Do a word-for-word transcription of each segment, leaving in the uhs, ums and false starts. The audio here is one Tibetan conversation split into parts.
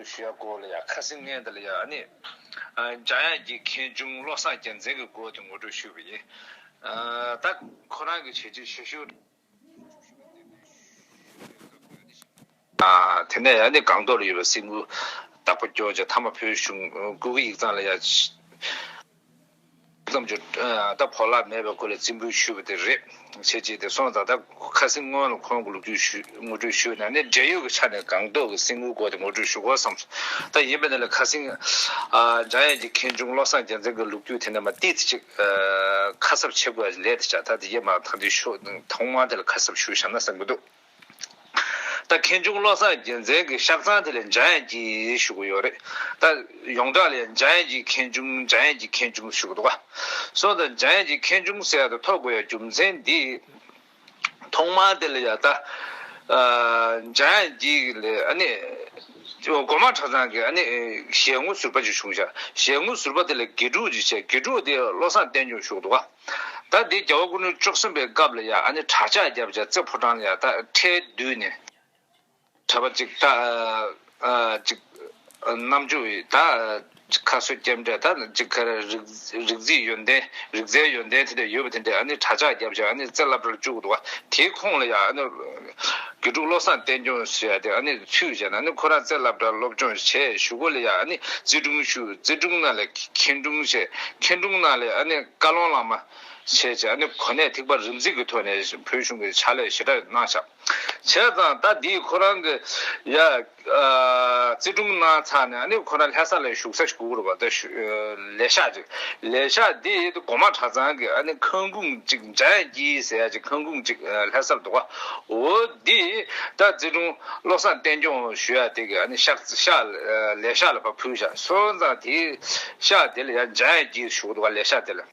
ཞུ་ཡ་སྐོར་ལ་ཡ་ཁ་སང་ངས་འདི་ལ་ཡ་ཨ་ནི་འཇམ་དབྱངས་ཀྱི་མཁན་ཆུང་བློ་བཟང་རྒྱལ་མཚན་གྱི་སྐོར་དེ་ངོ་སྤྲོད་ཞུས་པ་ཡིན། ད་ཁོ་རང་གི་བྱས་རྗེས་ཆེ་ཤོས། དེ་ནས་ཡང་ནི་སྒང་ཏོག་ལ་ཡོད་པའི་སྲིན་མོ་བདག་པོ་སྐྱོར་བྱས་མཐའ་མ་བོད་གཞུང་སྐུ་གི་ཡིག་ཚང་ལ་ཡ་ཙམ་ཅིག་ད་ཕོ་ལྷག་མེད་པའི་སྐོར་ལ་རྩིས་འབུལ་ཞུས་པ་དེ་རེད། བྱས་རྗེས་དེ་སོང་ཙང་ད་ཁ་སང་སྔོན་ལ་ཁོང་གི་ལོ་རྒྱུས་ཞུ་ངོ་སྤྲོད་ཞུས་ན་ནི་འབྲེལ་ཡོད་ཀྱི་ཆ་ནས་སྒང་ཏོག་གི་སྲིན་མོའི་སྐོར་དེ་ངོ་སྤྲོད་ཞུ་དགོས་བསམ་སོང་། ད་ཡིན་པ་ན་ལ་ཁ་སང་འཇམ་དབྱངས་ཀྱི་མཁན་ཆུང་བློ་བཟང་རྒྱལ་མཚན་གྱི་ལོ་རྒྱུས་དེ་ནས་མ་ཏིས་ཅིག་ཁ་གསབ་བྱེད་དགོས་ལས་དེ་བྱ་ད་དེ་ཡེ་མ་ཐང་དེ་ཤོག་ཐོག་མ་དེ་ལ་ཁ་གསབ་ཞུས་བཞག་ན་བསམ་གྱི་འདུག་ད་མཁན་ཆུང་བློ་བཟང་རྒྱལ་མཚན་གྱི་ཤག་ཚང་དེ་ལ་འཇམ་དབྱངས་ཀྱི་ཞུ་གི་ཡོད་རེད། ད་ཡོངས་གྲགས་ལ་འཇམ་དབྱངས་ཀྱི་མཁན་ཆུང་འཇམ་དབྱངས་ཀྱི་མཁན་ཆུང་ཞུ་གི་འདུག་བ། སོང་ཙང་འཇམ་དབྱངས་ཀྱི་མཁན་ཆུང་ཟེར་ཡ་དེ་ཐོབ་དགོས་ཡ་རྒྱུ་མཚན་འདི། ཐོག་མར་དེ་ལ་ཡ་ད་འཇམ་དབྱངས་ཀྱི་ལས་ཨ་ནི་སྒོ་མང་གྲྭ་ཚང་གི་ཨ་ནི་ཞལ་ངོ་ཟུར་པ་ཅིག་བྱུང་ཤག་ཞལ་ངོ་ཟུར་པ་དེ་ལ་དགེ་ཕྲུག་ཅིག་བྱས་དགེ་ཕྲུག་དེ་བློ་བཟང་བསྟན་སྐྱོང་ཞུ་གི་འདུག་བ། ད་འདི་རྒྱལ་བ་སྐུ་ཕྲེང་བཅུ་གསུམ་པའི་སྐབས་ལ་ཡ་ཨ་ནི་གྲྭ་ཆས་བརྒྱབ་བྱས་རྩེ་ཕོ་བྲང་ལ་ཡ་ད་ཁྲལ་བསྡུས་ནས་གྲྭ་པ་ཅིག་ད་ཅིག་རྣམ་འགྱུར་ད་ཁ་གསོ་སྐྱབས་འབྲས་ད་ཅིག་ཁ་རིག་རིག་རྩིས་ཡོན་ཏན་རིག་རྩལ་ཡོན་ཏན་དེ་འདྲ་ཡོད་པ་དེ་འདྲ་ཨ་ནི་གྲྭ་ཆས་བརྒྱབ་བྱས་ཨ་ནི་རྩེ་སློབ་གྲྭར་བཅུག་འདུག་བ། དེའི་ཁོངས་ལ་ཡ་ཨ་ནི་དགེ་ཕྲུག་བློ་བཟང་བསྟན་སྐྱོང་ཟེར་ཡ་དེ་ཨ་ནི་ཚུད་བྱས་ན་ཨ་ནི་ཁོ་རང་རྩེ་སློབ་གྲྭར་སློབ་སྦྱོང་བྱས་གཞུག་གུ་ལ་ཡ་ཨ་ནི་རྩིས་དྲུང་ཞུ་རྩིས་དྲུང་ནང་ལ་མཁན་དྲུང་བྱས་མཁན་དྲུང་ནང་ལ་ཨ་ནི་བཀའ་བློན་བླ་མ། བྱས་བྱས་ཨ་ནི་གོ་གནས་ཐིགས་པ་རིམ་འཛེགས་ཀྱི་ཐོག་ནས་བོད་གཞུང་གི་ཕྱག་ལས་ཞེ་དྲག་གནང་ཤག་བྱས་ཙང་ད་འདིས་ཁོ་རང་གི་ཡ་རྩིས་དྲུང་གནང་ཚར་ནས་ཨ་ནི་ཁོ་རང་ལྷ་ས་ལ་བཞུགས་ས་ཞིག་དགོས་ཀྱི་རེད་པ། ད་ལས་ཤག་ཅིག་ལས་ཤག་འདི་སྒོ་མང་གྲྭ་ཚང་གི་ཨ་ནི་ཁང་ཁུང་ཅིག་འཇམ་དབྱངས་ཀྱི་ཟེར་ཡ་ཅིག་ཁང་ཁུང་ཅིག་ལྷ་སར་འདུག་ག་འོ་འདི་ད་རྩིས་དྲུང་བློ་བཟང་བསྟན་སྐྱོང་ཞུ་ཡ་དེ་གི་ཨ་ནི་ཤག་ཤག་ལས་ཤག་ལ་ཕར་ཕུལ་ཤག་སོང་ཙང་དེ་ཤག་དེ་ལ་ཡ་འཇམ་དབྱངས་ཀྱི་ཞུ་གི་འདུག་ག་ལས་ཤག་དེ་ལ།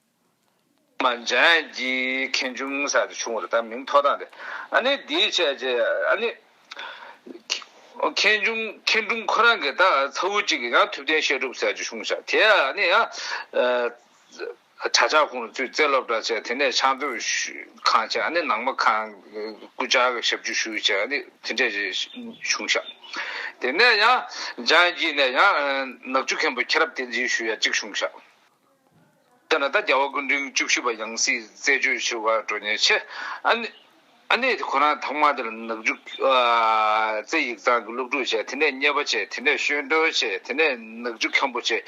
མ་འཇམ་དབྱངས་ཀྱི་མཁན་ཆུང་ཟེར་དེ་བྱུང་བ་རེད། ད་མིང་ཐོགས་སྟངས་དེ་ཨ་ནི་དེའི་ཆ་བྱས་ཨ་ནི་མཁན་ཆུང་མཁན་དྲུང་ཁོ་རང་གི་ད་ཚ་བོ་གཅིག་གི་ཡང་ཐུབ་བསྟན་བཤད་སྒྲུབ་ཟེར་ཅིག་བྱུང་ཤག་དེ་ཨ་ནི་ཡང་གྲྭ་ཆས་ཁོང་ཚོས་རྩེ་སློབ་གྲྭ་བྱས་དེ་ནས་ཕྱག་མཛོད་ཁང་བྱས་ཨ་ནི་ནང་མ་ཁང་སྐུ་བཅར་གྱི་ཞབས་ཕྱི་ཞུས་བྱས་ཨ་ནི་དེ་འདྲས་ཅིག་བྱུང་ཤག་དེ་ནས་ཡང་འཇམ་དབྱངས་ཀྱི་ནས་ཡང་ནག་ཆུ་མཁན་པོ་མཁྱེན་རབ་བསྟན་འཛིན་ཞུ་ཡ་གཅིག་བྱུང་ཤག་དེ་ན་ད་རྒྱལ་བ་སྐུ་ཕྲེང་བཅུ་བཞི་པ་ཡང་སྲིད་རྩད་གཅོད་ཞུ་བར་འགྲོ་མཁན་ཆེ། ཨ་ནི་ཨ་ནི་ཁོ་རང་ཐོག་མ་དེར་ནག་ཆུ་རྩེ་ཡིག་ཚང་གི་སློབ་ཕྲུག་བྱས། དེ་ནས་གཉེར་པ་བྱས། དེ་ནས་ཤོད་འགྲོ་བྱས། དེ་ནས་ནག་ཆུ་མཁན་པོ་བྱས།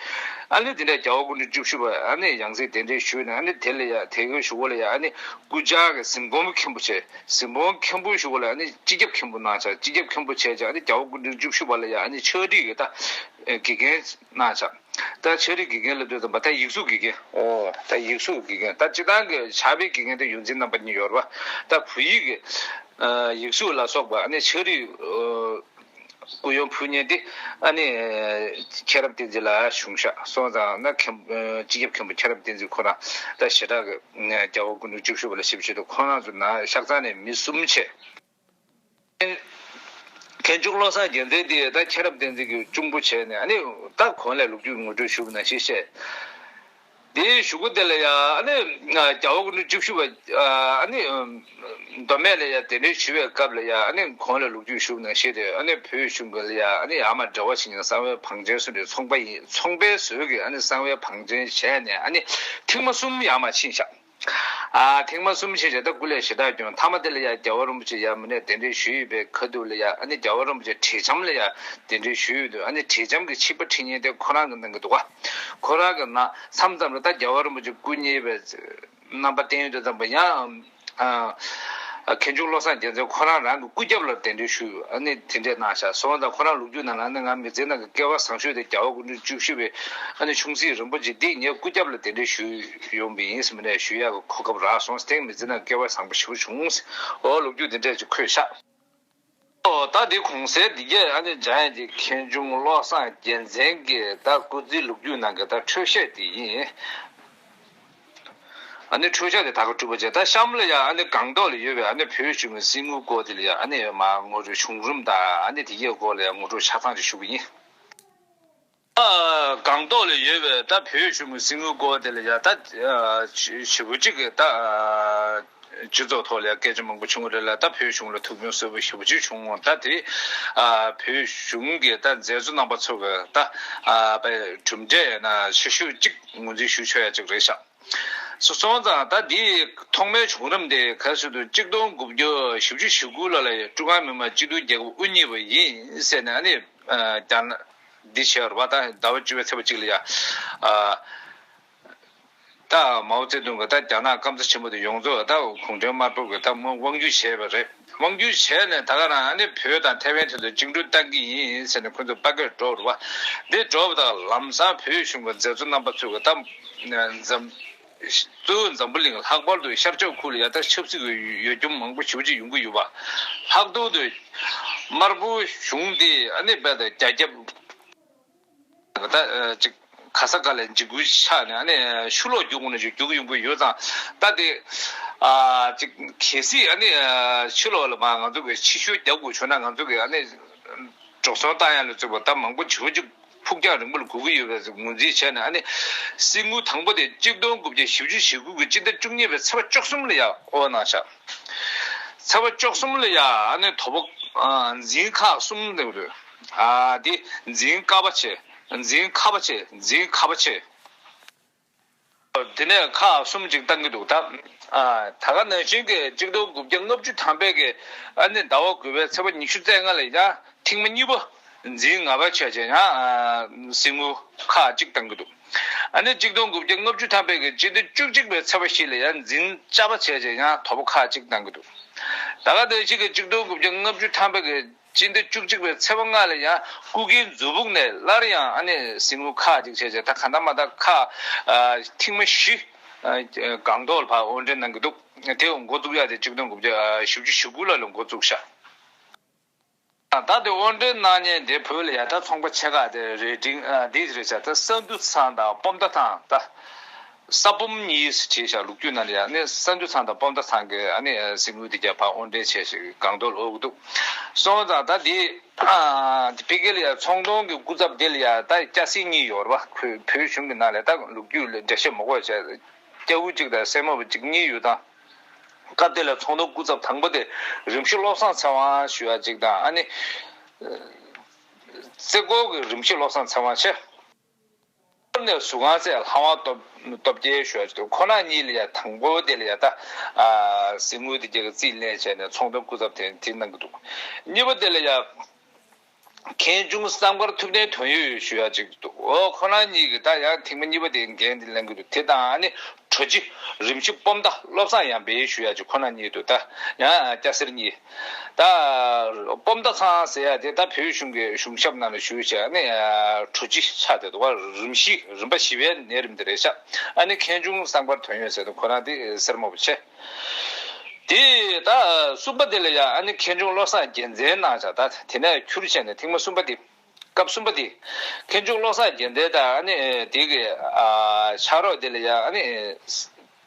ཨ་ནི་དེ་ནས་རྒྱལ་བ་སྐུ་ཕྲེང་བཅུ་བཞི་པ་ཨ་ནི་ཡང་སྲིད་གདན་འདྲེན་ཞུས་ནས་ཨ་ནི་དེ་ལ་ཡ་དེ་གའི་གཞུག་གུ་ལ་ཡ་ཨ་ནི་སྐུ་བཅར་གྱི་གཟིམ་དཔོན་མཁན་པོ་བྱས། གཟིམ་དཔོན་མཁན་པོའི་གཞུག་གུ་ལ་ཨ་ནི་སྤྱི་ཁྱབ་མཁན་པོ་གནང་བྱས། སྤྱི་ཁྱབ་མཁན་པོ་བྱས་བྱས་ཨ་ནི་རྒྱལ་བ་སྐུ་ཕྲེང་བཅུ་བཞི་པ་ལ་ཡ་ཨ་ནི་ཕྱག་བྲིས་ཀྱི་ད་དགེ་རྒན་གནང་བྱས། ད་ཕྱག་བྲིས་དགེ་རྒན་ལབ་དུས་ཙམ་པ་ད་ཡིག་གཟུགས་དགེ་རྒན། ཨོ་ད་ཡིག་གཟུགས་དགེ་རྒན། ད་སྤྱིར་བཏང་གི་ཕྱག་དཔེའི་དགེ་རྒན་དེ་ཡོངས་འཛིན་རྣམ་པ་གཉིས་ཡོད་རེད་པ། ད་བོད་ཡིག་གི་ཡིག་གཟུགས་ལ་སོགས་པ་ཨ་ནི་ཕྱག་བྲིས་སྐུ་ཡོན་ཕུལ་མཁན་དེ་ཨ་ནི་མཁྱེན་རབ་བསྟན་འཛིན་ལགས་བྱུང་ཤག་སོང་ཙང་ན་མཁན་སྤྱི་ཁྱབ་མཁན་པོ་མཁྱེན་རབ་བསྟན་འཛིན་ཁོ་རང་ད་ཞེ་དྲག་གི་རྒྱལ་བ་སྐུ་ཕྲེང་བཅུ་བཞི་པ་ལ་ཞབས་ཕྱི་དུ་ཁོ་རང་ཚོ་ན་ཤག་ཚང་ནས་མི་གསུམ་བྱས། མཁན་ཆུང་བློ་བཟང་རྒྱལ་མཚན་དེ་ད་མཁྱེན་རབ་བསྟན་འཛིན་གྱི་གཅུང་པོ་བྱས་ནས་ཨ་ནི་ད་གོང་ལ་ལོ་རྒྱུས་ངོ་སྤྲོད་ཞུ་བ་ནང་བཞིན་བཤད། དེའི་གཞུག་གུ་དེ་ལ་ཡ་ཨ་ནི་རྒྱལ་བ་སྐུ་ཕྲེང་བཅུ་བཞི་པ་ཨ་ནི་མདོ་སྨད་ལ་ཡ་གདན་འདྲེན་ཞུ་བའི་སྐབས་ལ་ཡ་ཨ་ནི་གོང་ལ་ལོ་རྒྱུས་ཞུ་བ་ནང་བཞིན་དེ་ཨ་ནི་བོད་གཞུང་གི་ལ་ཡ་ཨ་ནི་ཡར་མར་འབྲེལ་བ་བྱེད་མཁན་གསང་བའི་བང་ཆེན་སུ་འདྲ་ཚོང་པ་ཡིན། ཚོང་པའི་ཟོལ་གྱིས་ཨ་ནི་གསང་བའི་བང་ཆེན་བྱས་ནས་ཨ་ནི་ཐེངས་མ་གསུམ་ཡར་མར་ཕྱིན་ཤག་ཨ་ཐེངས་མ་གསུམ་ཕྱིན་བྱས་ད་སྐུ་ལས་ཞེ་དྲག་སྐྱོན། མཐའ་མ་དེ་ལ་ཡ་རྒྱལ་བ་རིན་པོ་ཆེ་ཡར་མོན་ནས་གདན་འདྲེན་ཞུས་ཡོད་པའི་ཁ་ཐུག་ལ་ཡ་ཨ་ནི་རྒྱལ་བ་རིན་པོ་ཆེ་གྲི་ལྕམ་ལ་ཡ་གདན་འདྲེན་ཞུས་ཡོད་འདུག་ཨ་ནི་གྲི་ལྕམ་གྱི་ཆིབས་པ་འཁྲིད་མཁན་དེ་ཁོ་རང་གིས་གནང་གི་འདུག་ག་ཁོ་རང་གིས་གནང་མཚམས་མཚམས་ལ་ད་རྒྱལ་བ་རིན་པོ་ཆེ་སྐུ་བརྙེས་པའི་རྣམ་པ་བསྟན་ཡོད་དུས་ཙམ་པ་ཡང་ཨ་མཁན་ཆུང་བློ་བཟང་རྒྱལ་མཚན་ཁོ་རང་རང་གི་སྐུ་རྒྱབ་ལ་གདན་འདྲེན་ཞུས་ཨ་ནི་དེ་འདྲས་གནང་ཤག་སོང་ཙང་ཁོ་རང་ལོ་རྒྱུས་ནང་ལ་ཨ་ནི་ང་མི་ཚེ་ནང་གི་སྐལ་བ་བཟང་ཤོས་དེ་རྒྱལ་བ་སྐུ་ཕྲེང་བཅུ་བཞི་པའི་ཨ་ནི་ཆུང་སྲིད་རིན་པོ་ཆེ་འདི་ངའི་སྐུ་རྒྱབ་ལ་གདན་འདྲེན་ཞུས་ཡོང་བ་ཡིན་ཟེར་མི་ནས་ཞུ་ཡག་གི་གོ་སྐབས་རག་སོང་། དེང་མི་ཚེ་ནང་སྐལ་བ་བཟང་པོ་ཞེ་པོ་བྱུང་། འོ་ལོ་རྒྱུས་འདི་འདྲས་ཅིག་འཁོད་ཤག་ཨོ་ད་འདི་གོང་གསལ་འདི་གས་ཨ་ནི་འཇམ་དབྱངས་ཀྱི་མཁན་ཆུང་བློ་བཟང་རྒྱལ་མཚན་གྱི་ད་སྐུ་ཚེའི་ལོ་རྒྱུས་ནང་གི་ད་འཕྲོས་བཤད་དེ་ཡིན། ཨ་ནི་འཕྲོས་བཤད་དེ་ད་ག་གྲུབ་པ་བྱས། ད་གཤམ་ལ་ཡ་ཨ་ནི་སྒང་ཏོག་ལ་ཡོད་པའི་ཨ་ནི་བོད་གཞུང་གི་སྲིད་དངུལ་སྐོར་དེ་ལ་ཡ་ཨ་ནི་མ་ངོ་སྤྲོད་བྱུང་རིམ་དང་ཨ་ནི་དེ་གས་སྐོར་ལ་ཡ་ངོ་སྤྲོད་ཆ་ཚང་ཅིག་ཞུ་གི་ཡིན། ཨ་སྒང་ཏོག་ལ་ཡོད་པའི་ད་བོད་གཞུང་གི་སྲིད་དངུལ་སྐོར་དེ་ལ་ཡ་ད་ཨ་བྱེད་པོ་གཅིག་གི་ད་ཨ་ སྤྱི་ཚོགས་ཐོག་ལ་སྐད་ཆ་མང་པོ་བྱུང་བ་རེད་ལ། ད་བོད་གཞུང་ལ་ཐུགས་ཕན་གསོས་པ་ཞེ་པོ་ཅིག་བྱུང་བ། ད་དེ་ཨ་བོད་གཞུང་གི་ད་མཛད་གཙོ་རྣམ་པ་ཚོ་གི་ད་ཨ་པའི་གྲུབ་འབྲས་ཡིན་ན་ཆེ་ཤོས་གཅིག་ངོས་འཛིན་ཞུ་ཆོག་ཡ་གཅིག་རེད་ཤག་སོ་སོང་ཙང་ད་འདི་ཐོག་མའི་བྱུང་རིམ་དེ་ག་རེ་ཟེར་དུས་གཅིག་སྟོང་དགུ་བརྒྱ་བཞི་བཅུ་ཞེ་དགུ་ལོ་ལ་ཀྲུང་ཧྭ་མི་དམངས་སྤྱི་མཐུན་རྒྱལ་ཁབ་དབུ་བརྙེས་པ་ཡིན་ཟེར་ནས་ཨ་ནི་ཨ་རྒྱ་ནག་འདི་བྱས་པ་རེད་པ། ད་ཟླ་བ་བཅུ་པའི་ཚེས་པ་གཅིག་ལ་ཡ་ཨ། ད་མའོ་ཙེ་ཏུང་གི་ད་རྒྱ་ནག་སྐམ་ས་ཆེན་པོ་དེ་ཡོངས་རྫོགས་ད་གུང་ཁྲན་དམར་པོ་གི་ད་དབང་བསྒྱུར་བྱས་པ་རེད། དབང་བསྒྱུར་བྱས་ནས་ད་ག་རང་ཨ་ནི་བོད་དང་ཐའེ་ཝན་དེ་ཚོ་བཅིངས་འགྲོལ་བཏང་གི་ཡིན་ཟེར་ནས་ཁོ་ཚོ་ཕ་གིར་འགྲོ་རེད་པ། འདི་འགྲོ་བ་དང་ལམ་སང་བོད་གཞུང་གི་མཛད་གཙོ་རྣམ་པ་ཚོས་གི་ད་འཛམ་གཙོ་བོ་འཛམ་བུ་གླིང་ལྷག་པར་དུ་ཤར་ཕྱོགས་ཁུལ་ལ་ཡ་ད་ཆབ་སྲིད་ཀྱི་ཡོ་འཁྱོམ་མང་པོ་ཞེ་པོ་ཅིག་ཡོང་གི་ཡོད་པ། ལྷག་ཏུ་དུ་དམར་པོ་གཞུང་དེ་ཨ་ནི་རྦད་དེ་རྒྱ་ཁྱབ། ད་ཅིག་ག་ས་ག་ལ་འཇིགས་སྐུལ་ཆགས་ནས་ཨ་ནི་ཤུ་ལོག་རྒྱུག་དགོས་ན་ཅིག་རྒྱུག་ཡོང་གི་ཡོད་ཙང་། ད་དེ་ཨ་ཅིག་གལ་སྲིད་ཨ་ནི་ཤུ་ལོག་ལ་མ་ང་ཚོ་གི་ཕྱི་བཤོལ་རྒྱག་དགོས་བྱུང་ན་ང་ཚོ་གི་ཨ་ནི་འགྲོ་སོང་བཏང་ཡ་ལ་བཙུགས་པ་ད་མང་པོ་ཞེ་པོ་ཅིག་ཕུགས་རྒྱང་རིང་པོ་ལ་སྒུག་གི་ཡོད་པའི་ངོས་འཛིན་བྱས་ནས་ཨ་ནི་གསེར་དངུལ་དང་པོ་དེ་གཅིག་སྟོང་དགུ་བརྒྱ་བཞི་བཅུ་ཞེ་དགུ་གི་སྤྱི་ཟླ་བཅུ་གཉིས་པའི་ཚེས་པ་བཅུ་གསུམ་ལ་ཡ་དབོར་གནང་ཤག་ཚེས་པ་བཅུ་གསུམ་ལ་ཡ་ཨ་ནི་དོ་པོ་ཨ་འཛིན་ཁག་གསུམ་འདུག་འདུག་ཨ་དེ་འཛིན་ཁག་པ་ཆེ། འཛིན་ཁག་པ་ཆེ། འཛིན་ཁག་པ་ཆེ། དེ་ནས་ཁག་གསུམ་ཅིག་བཏང་གི་འདུག་ད་ཨ་ད་ག་ནང་བཞིན་གྱི་གཅིག་སྟོང་དགུ་བརྒྱ་ལྔ་བཅུ་ཐམ་པའི་གི་ཨ་ནི་ཟླ་བ་དགུ་པའི་ཚེས་པ་ཉི་ཤུ་རྩ་ལྔ་ལ་ཡ་ཐེངས་མ་གཉིས་པ་འཛིན་ལྔ་པ་བྱས་བྱས་ཡང་ཨ་གསེར་དངུལ་ཁག་གཅིག་བཏང་གི་འདུག་ཨ་ནི་གཅིག་སྟོང་དགུ་བརྒྱ་ལྔ་བཅུ་ཐམ་པའི་གི་སྤྱི་ཟླ་བཅུ་གཅིག་པའི་ཚེས་པ་བཞི་ལ་ཡང་འཛིན་ལྕགས་པ་བྱས་བྱས་ཡང་དོ་པོ་ཁག་གཅིག་བཏང་གི་འདུག་ད་ག་ནང་བཞིན་གྱི་གཅིག་སྟོང་དགུ་བརྒྱ་ལྔ་བཅུ་ཐམ་པའི་གི་སྤྱི་ཟླ་བཅུ་གཅིག་པའི་ཚེས་པ་ལྔ་ལ་ཡང་སྐུ་སྒེར་མཛོད་ཕུགས་ནས་སླར་ཡང་ཨ་ནི་གསེར་དངུལ་ཁག་ཅིག་བྱས་བྱས་ད་ག་འདྲ་མ་འདྲ་ཁག་ཨ་ཐེངས་མ་བཞི་ཨ་སྒང་ཏོག་ལ་ཕར་དབོར་འདྲེན་གནང་གི་འདུག་དེ་འགོ་འཛུགས་ཡ་དེ་གཅིག་སྟོང་དགུ་བརྒྱ་བཞི་བཅུ་ཞེ་དགུ་ལོ་ལ་འགོ་བཙུགས་ཤག་ད་དེ་དབོར་འདྲེན་གནང་མཁན་དེ་བོད་ལ་ཡ་ད་ཚོང་པ་ཆེ་ཁག་དེ་རེ་འདུན་ཨ་འདི་རེད་ཤག་ད་ས་འདུ་ཚང་དང་སྤོམ་མདའ་ཚང་ད། ས་སྤོམ་གཉིས་བྲིས་ཤག་ལོ་རྒྱུས་ནང་ལ་ཡང་ནི་ས་འདུ་ཚང་དང་སྤོམ་མདའ་ཚང་གི་ཨ་ནི་གསེར་དངུལ་དེ་རྒྱ་ཕར་དབོར་འདྲེན་བྱས་ཤིག་སྒང་ཏོག་ལ་འོག་འདུག་སོང་ཙང་ད་འདི་ཨ་འདི་ཕ་གི་ལ་ཡང་ཚོང་དོན་གྱི་སྐུ་ཚབ་དེ་ལ་ཡང་ད་སྐྱ་སེར་གཉིས་ཡོད་རེད་པ། བོད་བོད་གཞུང་གི་ནང་ལ་ད་ལོ་རྒྱུས་ལ་འགྲེལ་བཤད་མ་དགོས་བྱས་སྐྱ་བོ་གཅིག་དང་སེར་མོ་བ་གཅིག་གཉིས་ཡོད་དང་། སྐབས་དེ་ལ་ཚོང་དོན་སྐུ་ཚབ་དང་པོ་དེ་རིམ་ཤི་བློ་བཟང་ཚེ་དབང་ཞུ་ཡ་གཅིག་དང་ཨ་ནི་རྩེ་སྐོར་གྱི་རིམ་ཤི་བློ་བཟང་ཚེ་དབང་བྱས། ནས་ཟུར་ཁང་སྲས་ལྷ་དབང་སྟོབས་སྟོབས་རྒྱལ་ཞུ་བ་ཅིག་འདུག་ཁོ་རང་གཉིས་ལ་ཡ་དང་པོ་དེ་ལ་ཡ་ད་ཨ་གསེར་དངུལ་དེ་རྒྱ་གི་རྩིས་ལེན་བྱས་ནས་ཚོང་དོན་སྐུ་ཚབ་དེ་དེ་གནང་གི་འདུག་གཉིས་པ་དེ་ལ་ཡ་མཁན་ཆུང་བསམ་མཁར་ཐུབ་བསྟན་དོན་ཡོད་ཞུ་ཡ་ཅིག་འདུག་འོ་ཁོ་རང་གཉིས་ཀྱིས་ད་ཡང་ཐེངས་མ་གཉིས་པ་དེ་འགན་དེ་ལེན་གི་འདུག་དེ་དང་ཨ་ནི་གྲོ་ཅི་རིམ་བཞི་སྤོམ་མདའ་བློ་བཟང་ཡང་འཕེལ་ཞུ་ཡ་ཅིག་ཁོ་རང་གཉིས་འདུག་ད་ཡང་སྐྱ་སེར་གཉིས། ད་སྤོམ་མདའ་ཚང་ཟེར་ཡ་དེ་ད་བོད་གཞུང་གི་གཞུང་ཞབས་ནང་ལ་ཞུགས་བྱས་ནས་གྲོ་ཅི་ཆགས་བསྡད་འདུག་བ། རིམ་བཞི་རིམ་པ་བཞི་པའི་ནས་རིམ་དེ་རེད་ཤག་ཨ་ནི་མཁན་ཆུང་བསམ་མཁར་དོན་ཡོད་ཟེར་འདུག་ཁོ་རང་དེ་སེར་མོ་བ་ཆེ། དེ་ད་གསུམ་པ་དེ་ལ་ཡ་ཨ་ནི་མཁན་ཆུང་བློ་བཟང་རྒྱལ་མཚན་གནང་བྱ་ད་དེ་ནས་ཁྱུར་བྱས་ནས་ཐེངས་མ་གསུམ་པ་དེ། སྐབས་གསུམ་པ་དེ། མཁན་ཆུང་བློ་བཟང་རྒྱལ་མཚན་དང་ཨ་ནི་དེ་གི་ཨ་ཕྱག་རོགས་དེ་ལ་ཡ་ཨ་ནི་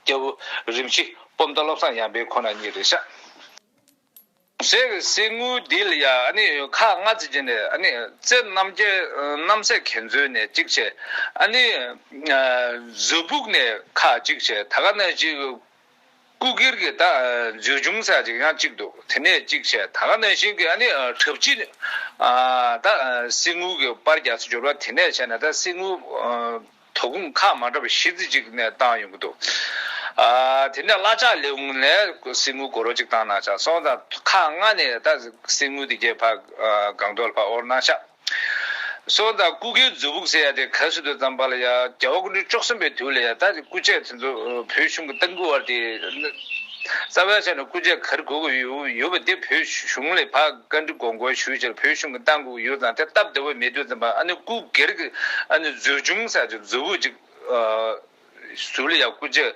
རྒྱལ་པོ་རིམ་བཞི་སྤོམ་མདའ་བློ་བཟང་ཡང་འཕེལ་ཁོ་ན་གཉིས་རེད་ཤག་སྲས་ཀྱི་གསེར་དངུལ་འདི་ལ་ཡ་ཨ་ནི་ཁག་ལྔ་ཙམ་བྱས་ནས་ཨ་ནི་རྩེ་རྣམ་རྒྱལ་རྣམ་སྲས་མཁན་མཛོད་ནས་གཅིག་བྱས། ཨ་ནི་མཛོད་ཕུགས་ནས་ཁག་གཅིག་བྱས། ད་ག་ནང་བཞིན་སྐུ་སྒེར་གྱི་ད་མཛོད་ཆུང་ཟེར་ཅིག་ཡང་གཅིག་འདུག་དེ་ནས་གཅིག་བྱས། ད་ག་ནང་བཞིན་གྱི་ཨ་ནི་གྲབས་ཅི་ད་གསེར་དངུལ་གྱི་པར་རྒྱག་ས་འབྱོར་བ་དེ་ནས་བྱས་ན་ད་གསེར་དངུལ། དོ་དགོང་ཁག་མ་འདྲ་བ་བཞི་ཙམ་ཅིག་ནས་བཏང་ཡོང་གི་འདུག་ཨ་དེ་ནས་གླ་ཆ་ལས་ཁུངས་ནས་གསེར་དངུལ་སྒོར་རོ་གཅིག་བཏང་གནང་ཤག་སོང་ཙང་ཁག་ལྔ་ནས་ད་གསེར་དངུལ་དེ་གས་ཕར་སྒང་ཏོག་ལ་ཕར་དབོར་གནང་ཤག་སོང་ཙང་སྐུ་སྒེར་མཛོད་ཕུགས་ཟེར་ཡ་དེ་ག་ཟེར་དུས་ཙམ་པ་ལ་ཡ་རྒྱལ་བ་སྐུ་ཕྲེང་བཅུ་གསུམ་པའི་དུས་ལ་ཡ་ད་སྐུ་ཆས་དེ་ཚོ་བོད་གཞུང་གི་བཏང་གི་བར་དེ་རྩ་བའི་ཆ་ནས་སྐུ་ཆས་ག་རེ་དགོས་ཀྱི་ཡོད་ཡོད་པ་དེ་བོད་གཞུང་ལ་ཕར་བཀའ་འདྲི་དགོངས་སྐོར་ཞུས་བྱས་བོད་གཞུང་གིས་བཏང་དགོས་ཀྱི་ཡོད་ཙང་དེ་སྟབས་བདེ་བོ་མེད་དུས་ཙམ་པ་ཨ་ནི་སྐུ་སྒེར་གྱི་ཨ་ནི་མཛོད་ཆུང་ཟེར་གྱི་མཛོད་ཕུགས་ཅིག་ཨ་ཟུར་ལ་ཡ་སྐུ་ཆས་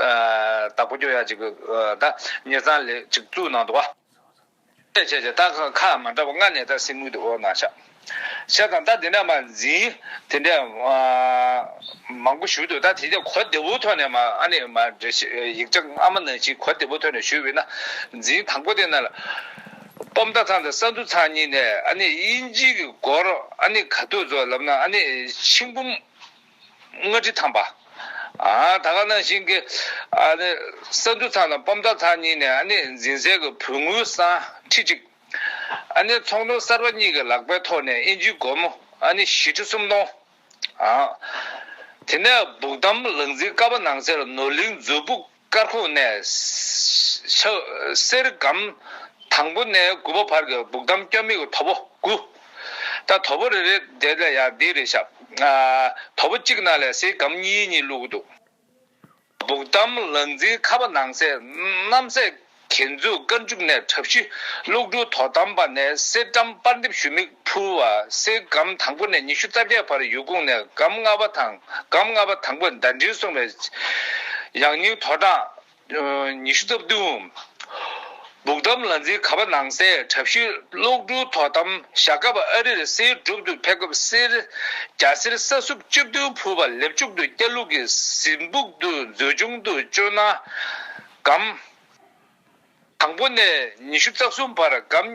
ཨ་བདག་པོ་སྐྱོང་ཡ་ཅིག་ཨ་ད་ཉེ་ཚང་ལ་ཅིག་བཙུགས་གནང་འདུག་བ། བྱས་བྱས་ད་ཁག་མ་འདྲ་བ་ལྔ་ནས་ད་གསེར་དངུལ་དེ་དབོར་གནང་ཤག་བྱས་ཙང་ད་དེ་འདྲ་མ་འཛིན་དེ་འདྲ་ཨ་མང་པོ་ཞུ་འདུག་ད་དེ་འདྲ་གོ་བདེ་བོའི་ཐོག་ནས་མ་ཨ་ནི་མ་འགྲེལ་བཤད་ཡིག་ཆ་སྔ་མ་ནང་བཞིན་གོ་བདེ་བོའི་ཐོག་ནས་ཞུས་པ་ཡིན་ན། འཛིན་དང་པོ་དེ་ནང་ལ་སྤོམ་མདའ་ཚང་དང་ས་འདུ་ཚང་གཉིས་ནས་ཨ་ནི་དབྱིན་ཇི་གི་སྒོར་ཨ་ནི་ག་དུས་ཚོད་ལབ་ན་ཨ་ནི་ཆིག་འབུམ་ལྔ་ཁྲི་ཐམ་པ། ཨ་ད་ག་ནང་བཞིན་གྱི་ཨ་ནི་ས་འདུ་ཚང་དང་སྤོམ་མདའ་ཚང་གཉིས་ནས་ཨ་ནི་འཛིན་སའི་གི་བོན་དངུལ་སྲང་ཁྲི་གཅིག་ཨ་ནི་ཚོང་དོན་གསར་པ་གཉིས་ཀྱི་ལག་པའི་ཐོག་ནས་ཨིན་ཇིའི་སྒོར་མོ་ཨ་ནི་བཞི་ཁྲི་སུམ་སྟོང་། ཨ། དེ་ནས་བུག་དམ་ལག་འཛིན་ཀ་པ་ནང་གསེས་ནོར་གླིང་མཛོད་ཕུག་སྐར་ཁུང་ནས་ཤ་གསེར་སྒམ་དང་པོ་ནས་དགུ་པ་བར་གྱི་བུག་དམ་སྐྱོ་མིག་གི་དོ་པོ་དགུ། ད་དོ་པོ་རེ་རེ་དེ་ལ་ཡང་འདི་རེད་ཤག་ཨ། དོ་པོ་གཅིག་ནང་ལ་གསེར་སྒམ་གཉིས་གཉིས་བླུགས་འདུག་བུག་དམ་ལག་འཛིན་ཁ་པ་ནང་གསེས་རྣམ་སྲས་མཁན་ཟུར་དཀར་མཇུག་ནས་གྲྭ་བཞི་གློག་འཕྲུལ་དོ་དམ་པ་ནས་གསེར་ཊམ་པར་འདེབས་ཞུ་མིག་ཕུལ་བ། གསེར་སྒམ་དང་པོ་ནས་ཉི་ཤུ་རྩ་བརྒྱད་བར་ཡུལ་ཁོངས་ནས་སྒམ་ལྔ་པ་དང་སྒམ་ལྔ་པ་དང་པོ་ཟླ་སྒྲིལ་སོང་བའི་ཡང་སྙིང་དོ་གྲངས་ཉི་ཤུ་རྩ་བདུན། བུག་དམ་ལག་འཛིན་ག་པ་ནང་གསལ་གྲྭ་བཞི་གློག་འཕྲུལ་དོ་དམ་ཞྭ་སྒབ་ཨ་རིར་གསེར་སྒྲུབ་ཏུ་ཕེབས་སྐབས་གསེར་རྒྱ་གསེར་ས་སུབ་བཅུ་བདུན་ཕུལ་བ། ལེབ་མཇུག་ཏུ་སྐྱ་ལུག་གི་གཟིམ་སྦུག་ཏུ་མཛོད་ཆུང་དུ་བཅོལ་ན་སྒམ། དང་པོ་ནས་ཉི་ཤུ་རྩ་གསུམ་བར་སྒམ་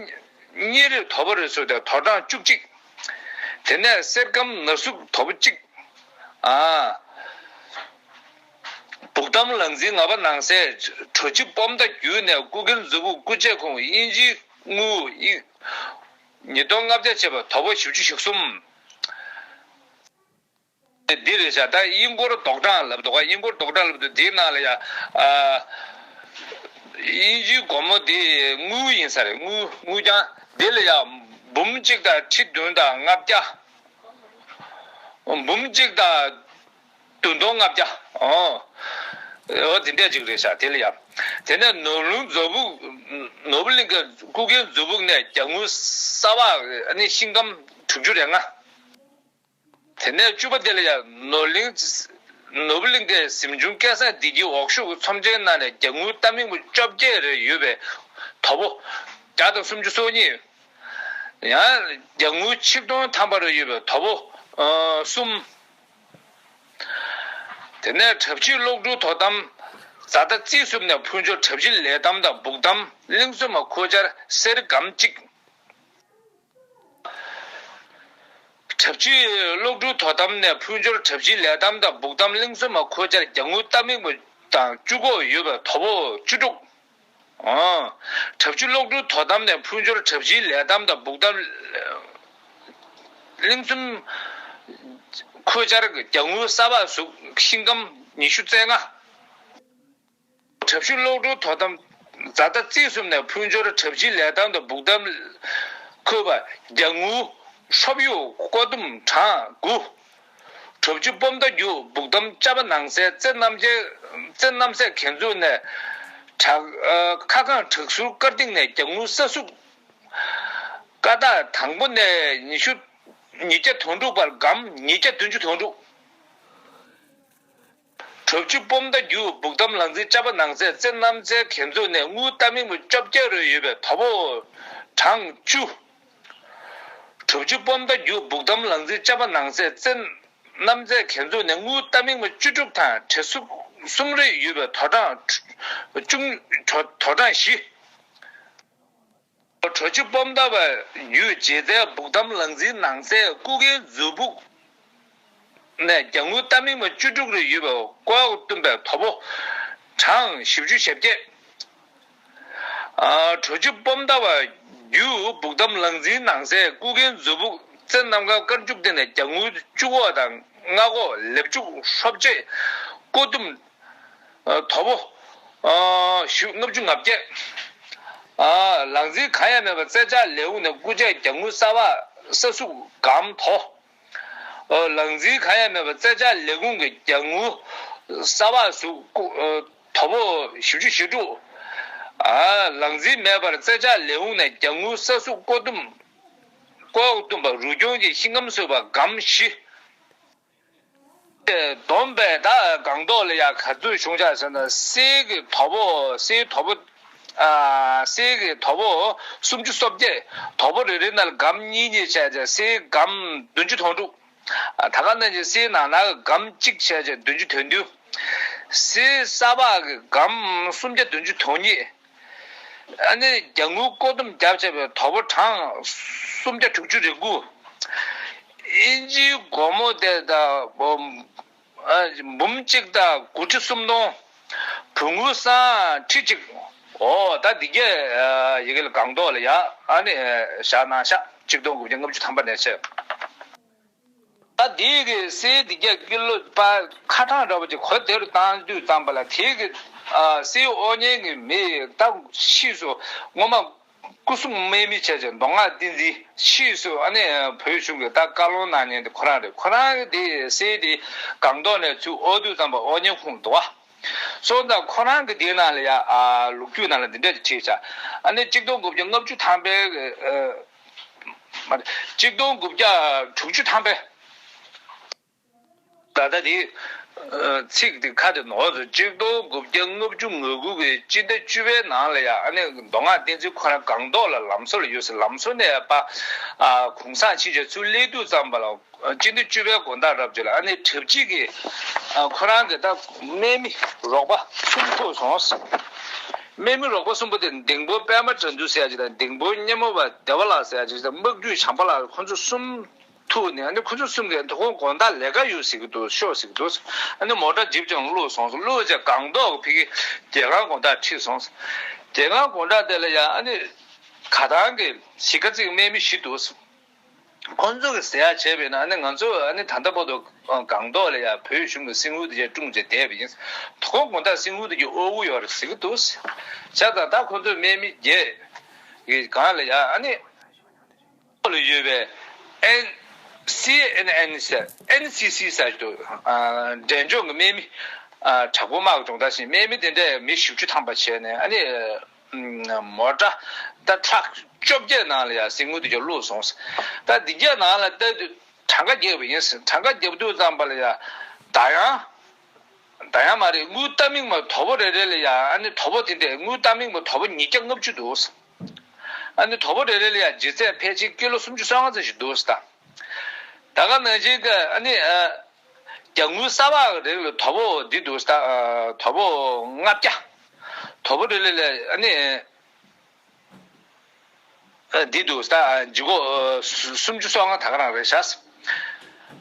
གཉིས་རེ་དོ་པོ་རེ་སུ་དེ་དོ་གྲངས་བཅུ་གཅིག་དེ་ནས་གསེར་སྒམ་ནར་གཟུགས་དོ་པོ་གཅིག་ཨ། བུག་དམ་ལག་འཛིན་ང་པ་ནང་གསལ་གྲོ་ཆུ་སྤོམ་མདའ་བརྒྱུད་ནས་སྐུ་སྒེར་མཛོད་ཕུག་སྐུ་བཅད་ཁོངས་དབྱིན་ཇིའི་དངུལ་ཉིས་སྟོང་ལྔ་བརྒྱ་བྱས་པ་དོ་པོ་བཞི་བཅུ་ཞེ་གསུམ། འདི་རེད་ཤག་ད་དབྱིན་སྒོར་རྡོག་གྲངས་ལབ་འདུག་ག་དབྱིན་སྒོར་རྡོག་གྲངས་ལབ་འདུག་འདིའི་ནང་ལ་ཡ། ཨ། དབྱིན་ཇིའི་སྒོར་མོ་འདི་དངུལ་ཡིན་ས་རེད། དངུལ་དངུལ་རྐྱང་འདི་ལ་ཡ། འབུམ་གཅིག་དང་ཁྲི་བདུན་དང་ལྔ་བརྒྱ། འབུམ་གཅིག་དང་བདུན་སྟོང་ལྔ་བརྒྱ། ཨོ། འོ་དེ་འདྲས་ཅིག་རེད་ཤག་དེ་ལ་ཡ། དེ་ནས་ནོར་ལུང་མཛོད་ཕུག་ནོར་བུ་གླིང་གི་སྐུ་སྒེར་མཛོད་ཕུག་ནས་རྒྱ་དངུལ་གསར་པ་ནི་ཤིང་སྒམ་དྲུག་ཅུ་རེ་ལྔ། དེ་ནས་བཅུ་པ་དེ་ལ་ཡང་ནོར་གླིང་། ནོར་བུ་གླིང་གའི་གཟིམ་ཆུང་སྐལ་བཟང་བདེ་སྐྱིད་འོག་ཤོག་གི་ཚོམས་ཆེན་ནང་ནས་རྒྱ་དངུལ་རྟ་མིག་མོ་བཅོ་བརྒྱད་རེ་ཡོད་པའི་དོ་པོ་བརྒྱ་དང་སུམ་ཅུ་སོ་གཉིས། ཡང་རྒྱ་དངུལ་ཆིག་སྟོང་ཐམ་པ་རེ་ཡོད་པའི་དོ་པོ་ཨ་གསུམ། དེ་ནས་གྲྭ་བཞི་གློག་འཕྲུལ་དོ་དམ་རྫ་རྟ་རྩིས་གསུམ་ནས་ཕུན་ཚོགས་གྲྭ་བཞི་ལས་དམ་དང་བུག་དམ་གླིང་བསོད་མ་ཁུར་ཆར་གསེར་སྒམ་གཅིག་གྲྭ་བཞི་གློག་འཕྲུལ་དོ་དམ་ནས་ཕུན་ཚོགས་གྲྭ་བཞི་ལས་དམ་དང་བུག་དམ་གླིང་བསོད་མ་ཁུར་ཆར་རྒྱ་དངུལ་རྟ་མིག་མོ་དང་བཅུ་གོ་ཡོད་པའི་དོ་པོ་བཅུ་དྲུག་ཨང་། གྲྭ་བཞི་གློག་འཕྲུལ་དོ་དམ་ནས་ཕུན་ཚོགས་གྲྭ་བཞི་ལས་དམ་དང་བུག་དམ་གླིང་བསོད་མ་ཁུར་ཆར་རྒྱ་དངུལ་གསར་པ་གཟུགས་ཤིང་སྒམ་ཉི་ཤུ་རྩ་ལྔ། གྲྭ་བཞི་གློག་འཕྲུལ་དོ་དམ་རྫ་རྟ་རྩིས་གསུམ་ནས་ཕུན་ཚོགས་གྲྭ་བཞི་ལས་དམ་དང་བུག་དམ་ཁུར་པ་རྒྱ་དངུལ་ཧྲོབ་གཡུག་སྐོར་གཏུམ་གྲངས་དགུ། གྲྭ་བཞི་སྤོམ་མདའ་བརྒྱུད་བུག་དམ་ཅ་པ་ནང་གསལ་རྩེ་རྣམ་རྒྱལ་རྩེ་རྣམ་སྲས་མཁན་ཟུར་ནས་བྲག་ཁ་སྒང་བྲག་ཟུར་དཀར་སྟེང་ནས་རྒྱ་དངུལ་ས་གཟུགས་ཀ་དག་དང་པོ་ནས་ཉི་ཤུ་ཉིས་བརྒྱ་དོན་དྲུག་བར་སྒམ་ཉིས་བརྒྱ་བདུན་ཅུ་དོན་དྲུག་གྲྭ་བཞི་སྤོམ་མདའ་བརྒྱུད་བུག་དམ་ལག་འཛིན་ཅ་པ་ནང་གསལ་རྩེ་རྣམ་རྩེ་མཁན་ཟུར་ནས་དངུལ་རྟ་མིག་མོ་བཅོ་བརྒྱད་རེ་ཡོད་པའི་དོ་པོ་གྲངས་བཅུ། གྲྭ་བཞི་སྤོམ་མདའ་བརྒྱུད་བུག་དམ་ལག་འཛིན་ཅ་པ་ནང་གསལ་རྩེ་རྣམ་རྩེ་མཁན་ཟུར་ནས་དངུལ་རྟ་མིག་མོ་བཅུ་དྲུག་དང་བྲེ་གཟུགས་གསུམ་རེ་ཡོད་པའི་དོ་གྲངས་བཅུ། དོ་གྲངས་བཞི། གྲྭ་བཞི་སྤོམ་མདའ་བརྒྱུད་རྗེས་བཙན་བུག་དམ་ལག་འཛིན་ནང་གསལ་སྐུ་སྒེར་མཛོད་ཕུག་ནས་རྒྱ་དངུལ་རྟ་མིག་མ་བཅུ་དྲུག་རེ་ཡོད་པའི་སྐོར་བཏོན་པའི་དོ་པོ་གྲངས་བཞི་བཅུ་ཞེ་བརྒྱད། གྲྭ་བཞི་སྤོམ་མདའ་བརྒྱུད་བུག་དམ་ལག་འཛིན་ནང་གསལ་སྐུ་སྒེར་མཛོད་ཕུག་རྩེ་རྣམ་རྒྱལ་དཀར་མཇུག་སྟེང་ནས་རྒྱ་དངུལ་བཅུ་གོ་དང་ལྔ་གོ་ལེབ་མཇུག་ཧྲོབ་ཅེ་སྐོར་གཏུམ། དོ་པོ། བཞི་ལྔ་བཅུ་ང་བརྒྱད། ལག་འཛིན་གང་ཡང་མེད་པར་རྩེ་ལྕག་ལས་ཁུངས་ནས་སྐུ་ཆས་རྒྱ་དངུལ་གསར་པ་ས་གཟུགས་སྒམ་དོ། ལག་འཛིན་གང་ཡང་མེད་པར་རྩེ་ལྕག་ལས་ཁུངས་ཀྱི་རྒྱ་དངུལ་གསར་པ་གཟུགས་སྐུ་དོ་པོ་བཞི་བཅུ་ཞེ་དྲུག་ལག་འཛིན་མེད་པར་རྩེ་ལྕག་ལས་ཁུངས་ནས་རྒྱ་དངུལ་ས་གཟུགས་སྐོར་གཏུམ། སྐོར་གཏུམ་པ་རུ་སྐྱོང་གི་ཤིང་སྒམ་བཟོས་པ་སྒམ་བཞི། བསྡོམས་པས་ད་སྒང་ཏོག་ལ་ཡ་ག་ཚོད་བྱུང་ཆགས་ཟེར་ན་གསེར་གྱི་དོ་པོ་གསེར་དོ་པོ། ཨ། གསེར་གྱི་དོ་པོ་སུམ་ཅུ་སོ་བརྒྱད། དོ་པོ་རེ་རེ་ནང་ལ་སྒམ་གཉིས་གཉིས་བྱས་བྱས་གསེར་སྒམ་བདུན་ཅུ་དོན་དྲུག་ད་ག་ནང་བཞིན་གསེར་ནང་ན་སྒམ་གཅིག་བྱས་བྱས་བདུན་ཅུ་དོན་བདུན། གསེར་གསར་པ་གི་སྒམ་སུམ་བརྒྱ་བདུན་ཅུ་དོན་གཉིས། ཨ་ནི་རྒྱ་དངུལ་སྐོར་གཏུམ་བརྒྱབ་བྱས་པའི་དོ་པོ་གྲངས་སུམ་བརྒྱ་དྲུག་ཅུ་རེ་དགུ། ཨིན་ཇིའི་སྒོར་མོ་དེ་དང་ ཨ་འབུམ་གཅིག་དང་དགུ་ཁྲི་སུམ་སྟོང་། བོད་དངུལ་སྲང་ཁྲི་གཅིག། ཨོ་ད་འདི་གས་ཡི་གེ་ལ་སྒང་ཏོག་ལ་ཡ་ཨ་ནི་བཞག་གནང་ཤག་གཅིག་སྟོང་དགུ་བརྒྱ་ལྔ་བཅུ་ཐམ་པ་ནས་བྱས། ད་འདི་གི་གསེར་འདི་གས་ཀི་ལོ་པ་ཁ་གྲངས་འདྲ་པོ་ཅིག་གོ་བདེ་རུ་བཏང་དུས་ཙམ་པ་ལ་དེ་གི་གསེར་དབོར་མཁན་གི་མི་ད་ཕྱིས་སུ་སྔོན་མ། སྐུ་སྲུང་དམག་མི་བྱས་བྱས་མདོ་སྔགས་བསྟན་འཛིན་ཕྱིས་སུ་ཨ་ནི་བོད་གཞུང་གི་ད་བཀའ་ལུང་གནང་མཁན་དེ་ཁོ་རང་རེད། ཁོ་རང་གི་དེ་གསེར་དེ་སྒང་ཏོག་ནས་ཚུར་དབོར་དུས་ཙམ་པ་དབོར་མཁན་ཁོང་འདུག་བ། སོང་ཙང་ཁོ་རང་གི་དེའི་ནང་ལ་ཡ་ཨ་ལོ་རྒྱུས་ནང་ལ་འདི་འདྲ་ཅིག་བྲིས་བྱ། ཨ་ནི་གཅིག་སྟོང་དགུ་བརྒྱ་ལྔ་བཅུ་ཐམ་པའི་མ་རེད། གཅིག་སྟོང་དགུ་བརྒྱ་དྲུག་ཅུ་ཐམ་པའི། ད་ལྟ་དེ་ཚིག་དེ་ཁ་དེ་ནོར་སོང་། གཅིག་སྟོང་དགུ་བརྒྱ་ལྔ་བཅུ་ང་དགུ་གི་སྤྱི་ཟླ་བཅུ་པའི་ནང་ལ་ཡ་ཨ་ནི་མདོ་སྔགས་བསྟན་འཛིན་ཁོ་རང་སྒང་ཏོག་ལ་ལམ་བཟོ་ལ་ཡོད་ཟེར། ལམ་བཟོ་ནས་ཡ་པ་གུང་སེང་ཕྱིན་བྱས་ཚུར་སླེབས་དུས་ཙམ་པ་ལ་སྤྱི་ཟླ་བཅུ་པའི་དགོང་དག་རབ་ཅིག་ལ་ཨ་ནི་གྲབས་ཅིག་གི་ཁོ་རང་གི་ད་དམག་མི་རོགས་པ་གསུམ་ཐུག་སོང་། དམག་མི་རོགས་པ་གསུམ་པོ་དེ་ལྡིང་དཔོན་པད་མ་དགྲ་འདུལ་ཟེར་ཡ་ཅིག་དང་ལྡིང་དཔོན་སྙེ་མོ་བ་བདེ་བ་ལགས་ཟེར་ཡ་ཅིག་དང་དམག་ཇུས་བྱམས་པ་ལགས། ཁོ་ཚོ་གསུམ་ཐུག་ནས་ཨ་ནི་ཁོ་ཚོ་གསུམ་གྱིས་དོ་དགོང་དགོང་དག་ལས་ཀ་ཡོད་ཟེར་གྱི་འདུག་ཤོག་ཟེར་གྱི་འདུག་ཨ་ནི་མོ་ཊ་ཇིབ་ཅིག་བླུགས་སོང་། བླུགས་རྗེས་སྒང་ཏོག་གི་ཕ་གི་རྒྱལ་ཁང་དགོང་དག་ཁྲིད་སོང་། རྒྱལ་ཁང་དགོང་དག་དེ་ལ་ཡང་ཨ་ནི་ག་ཐང་གི་གཞིས་ཀ་རྩེ་གི་དམག་མི་བཞི་འདུག་ཁོ་ཚོ་གིས་ཟེར་ཡག་བྱས་པས་ན་ཨ་ནི་ང་ཚོ་ཨ་ནི་ད་ལྟ་བར་དུ་སྒང་ཏོག་ལ་ཡང་བོད་གཞུང་གི་གསེར་དངུལ་དེ་ཅིག་སྤྲུངས་བྱས་བསྡད་པ་ཡིན། དོ་དགོང་དག་གསེར་དངུལ་དེ་ཅིག་དབོར་གྱི་ཡོད་རེད་ཟེར་གྱི་འདུག་བྱས་ཙང་ད་ཁོ་ཚོའི་དམག་མི་བརྒྱད་ཀྱི་སྒང་ལ་ཡང་ཨ་ནི། ལ་ཡོད་པའི་ཨེན་སི་ཨེན་ཨེན་ཟེར་ཨེན་སི་སི་ཟེར་གྱི་འདུག་ཨ་འབྲས་ལྗོངས་ཀྱི་དམག་མི་ཨ་དྲག་པོ་དམག་གི་སྦྱོང་བརྡར་ཞིག་དམག་མི་དེ་འདྲས་མི་བཞི་བཅུ་ཐམ་པ་བྱས་ནས་ཨ་ནི་ཨམ་མོ་ཊ་ད་ཊྲག་བཅོ་བརྒྱད་ནང་ལ་ཡང་གསེར་དངུལ་དེ་ཅིག་བླུགས་སོང་། ད་འདི་གྱད་ནང་ལ་ལྟ་དུས་གྲངས་ཀ་རྒྱབ་པ་ཡིན། གྲངས་ཀ་རྒྱབ་དུས་ཙམ་པ་ལ་ཡང་ད་ཡང་། ད་ཡང་མ་རེད། དངུལ་རྟ་མིག་མ་དོ་པོ་རེ་རེ་ལ་ཡ་ཨ་ནི་དོ་པོ་དེ་འདྲས་དངུལ་རྟ་མིག་མ་དོ་པོ་ཉིས་བརྒྱ་ལྔ་བཅུ་འདུག་ཨ་ནི་དོ་པོ་རེ་རེ་ལ་ཡ་ལྗིད་ཚད་ཕལ་ཆེར་ཀི་ལོ་སུམ་ཅུ་སོ་ལྔ་ཙམ་ཞིག་འདུག་ཟེར། ད་ག་ནང་བཞིན་གྱི་ཨ་ནི་ཨ་རྒྱ་དངུལ་གསར་པ་རེ་ལ་དོ་པོ་འདི་འདུག་ཟེར། ཨ་དོ་པོ་ལྔ་བརྒྱ། དོ་པོ་རེ་རེ་ལ་ཨ་ནི། འདི་འདུག་ད་ལྗིད་ཁོག་སུམ་ཅུ་སོ་ལྔ་ད་ག་རང་རེད་ཤག་